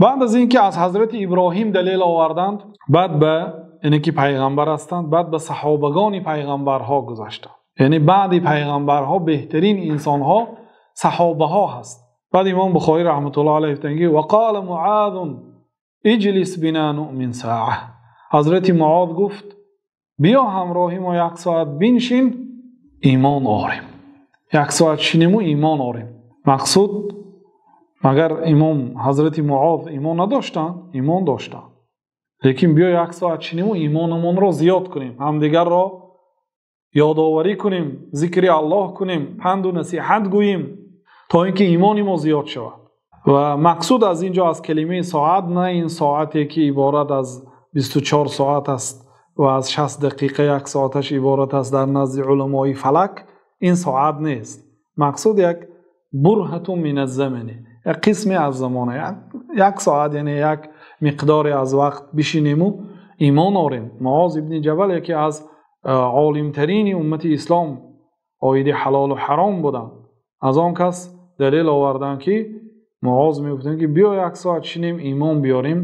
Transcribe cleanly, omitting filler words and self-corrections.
Баъд аз инки аз ҳазрати Иброҳим далел оварданд, баъд ба яъне ки паёмбар ҳастанд, баъд ба саҳобагони паёмбарҳо гузаштанд. Яъне баъд паёмбарҳо беҳтарин инсонҳо саҳобаҳо ҳаст. Баъд имом Бухорӣ раҳматуллоҳи алайҳи фармуданд ки وقال معاذ اجلس بنا نؤمن ساعة. Ҳазрати Муоз гуфт биё ҳамроҳи мо як соат биншин, имон орем. Як соат шинем ва имон орем. Мақсуд магар имом ҳазрати Муоз имон надоштанд? Имон доштанд. Лекин биё як соат шинем ва имонамонро зиёд кунем, ҳамдигарро ёдоварӣ кунем, зикри Аллоҳ кунем, панду насиҳат гӯем то инки имони мо зиёд шавад. Ва мақсуд аз инҷо аз калимаи соат на ин соате ки иборат аз 24 соат аст ва аз 60 дақиқа як соаташ иборат аст дар назди уламои фалак, ин соат нест. Мақсуд як бурҳатун миназ-заман, як қисме аз замон, як соат, яъне як миқдоре аз вақт бишинем ва имон орем. Муоз ибни Ҷабал яке аз олимтарини уммати ислом оиди ҳалол ва ҳаром буданд. Аз он кас далел оварданд ки Муоз мегуфтанд ки биё як соат шинем имон биёрем.